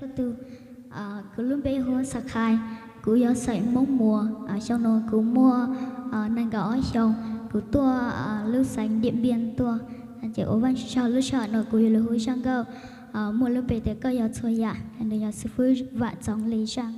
Tus, kuv lub npe hu ua Xas Khai, kuv yog xeem Hmoob Muas. Xyoo no kuv muaj nees nkaum ob xyoos, kuv tuaj lub xeev Diam Npiam tuaj. Ces ua Vajtswv tsaug, lub sij hawm no kuv yuav los hu zaj nkauj muaj lub npe tias Koj Yog Txhua Yam, nws yog xib fwb Vam Txoov Lis zaj.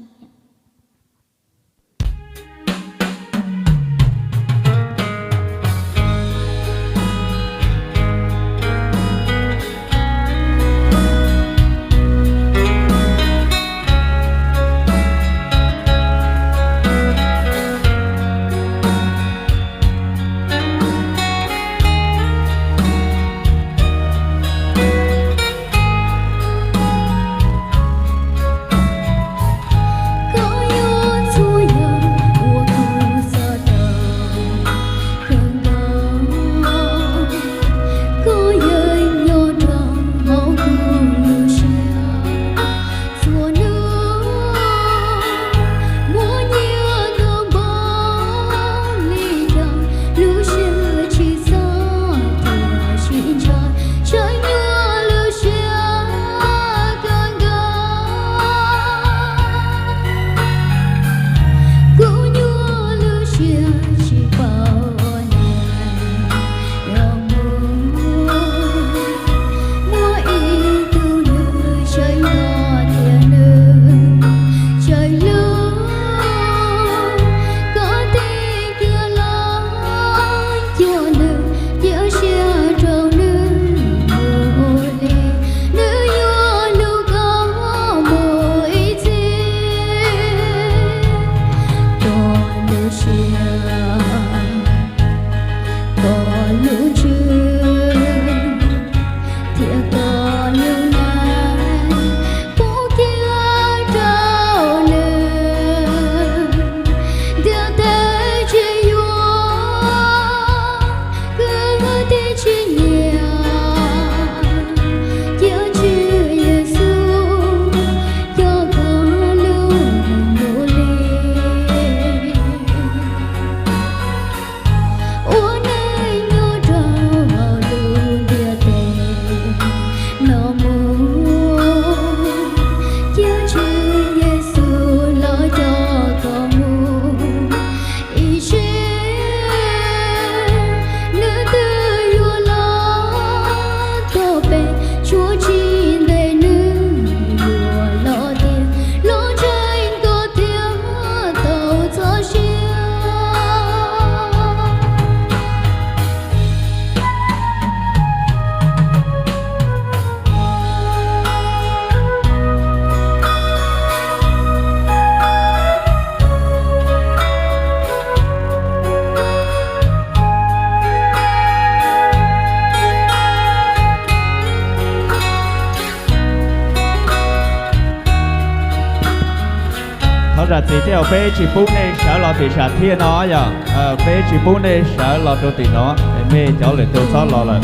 Koj yog txhua yam uas kuv xav tau kawg nkaus, koj yeej nyob rau hauv kuv lub siab. Txhua hnub muaj nyias nto npaum li cas, lub siab tsis txhob tuag sib ntshai, tseem nyuaj lub siab kawg nkaus. Kuv nyuaj lub siab tsis paub ua cas, yog mus muaj ib tug nws tseem nyob thiab nws tseem hlub, koj tij kiag los cuag nws, cia siab rau nws mus li, nws yuav hlub koj mus ib txhis. Koj lub siab, koj lub ntsws, thiab koj lub neej pub kiag rau nws, ntiaj teb tsis yuav, kwv tij tsis nyiam, cia Tswv Yexus coj koj lub neej mus li. Ua neej nyob rau hauv lub ntiaj teb no mus, cia Tswv Yexus los coj koj mus ib txhis. Nws twb yuav los tau pem, tshuav tsis ntev nws yuav los tiag, los ntseeg koj thiab tau txoj sia. Thov zam txim thiab, peb tsis pub nej sawv los tim sam thiaj no yog, peb tsis pub nej sawv los rau tim no, nej cov lwm tus txhob los lawm.